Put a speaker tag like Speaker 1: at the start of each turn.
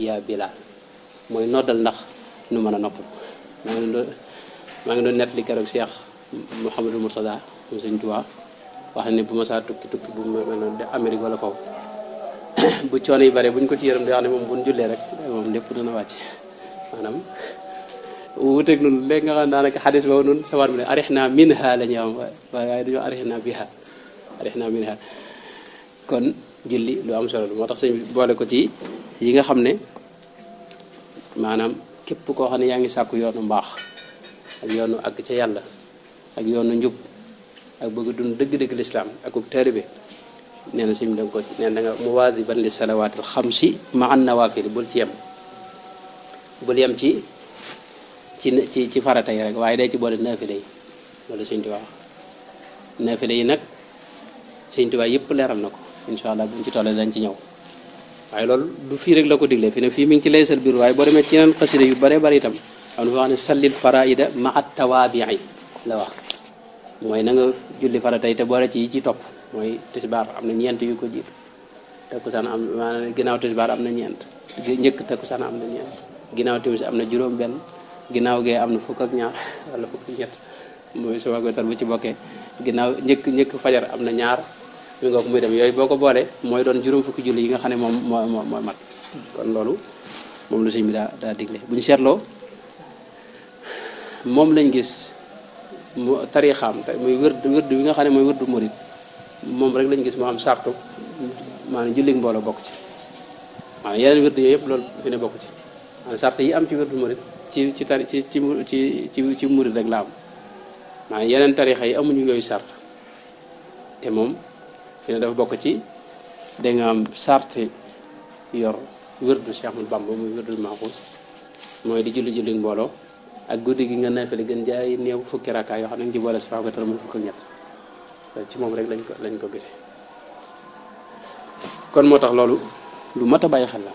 Speaker 1: yaa Bilaal mooy noddal ndax nu mën a noppal maa ngi doon nett li keroog Cheikh Mouhamadou Mourtada mu Sëñ Tuubaa wax na ne bu ma saa tukki bu mel noonu de Amérique wala foofu bu coono yi bare buñ ko ci yërëm di wax ne moom buñ jullee rek moom lépp dana wàcc maanaam wuteeg noonu léegi nga xam daanaka xadis boobu noonu sawar bi ne arix naa minha la ñuy am waaye dañoo arix naa biha arix naa minha kon julli lu am solo moo tax sëñ bi boole ko ci yi nga xam ne maanaam képp koo xam ne yaa ngi sàkku yoonu mbaax ak yoonu àgg ca yàlla ak yoonu njub ak bëgg a dund dëgg-dëgg lislaam ak uk taalibe nee na sëñ bi da nga ko nee na da nga muwaadiban li salawaatil xamsi ma an nawaafil bul ci yem bul yem ci farata yi rek waaye day ci boole naafile yi loolu sëñ Tuubaa naafile yi nag sëñ Tuubaa yëpp leeral na ko incha allah buñ ci tollee dañ ci ñëw waaye loolu du fii rek la ko diglee fi ne fii mi ngi ci laysal biir waaye boo demee ci yeneen xasida yu bare bari itam am na fa wax ne sallil faraida ma at tawaabii la wax mooy na nga julli farata yi te boole ci yi ci topp mooy tisbaar am na ñeent yu ko jiitu takkusaan am maanaam ginnaaw tisbaar am na ñeent njëkk takkusaan am na ñeent ginnaaw timis am na juróom benn ginnaaw gee am na fukk ak ñaar wala fukk ak ñett mooy sama gotal bu ci bokkee ginnaaw njëkk fajar am na ñaar mi nga ko muy dem yooyu boo ko boolee mooy doon juróom fukki julli yi nga xam ne moom mooy mat kon loolu moom lu sëñ bi daa digle bu ñu seetloo moom lañ gis mu tarixaam muy wërdu bi nga xam ne mooy wërdu murid moom rek lañ gis moo am sartu maanaam julli mbooloo bokk ci maanaam yeneen wërdu yooyu yëpp loolu fi ne bokk ci maanaam sart yi am ci wërdu murid ci murid rek la am maanaam yeneen tarixa yi amuñu yooyu sart te moom fi ne dafa bokk ci da nga am sarti yor wërdu Cheikh Ahmadou Bamba muy wërdul Maaxuus mooy di julli mbooloo ak guddi gi nga naafile gën jaay néew fukki rakkaa yoo xam ne nga ci boole si faaw mu fukk ak ñett ci moom rek lañ ko gisee kon moo tax loolu lu mat a bàyyi xel la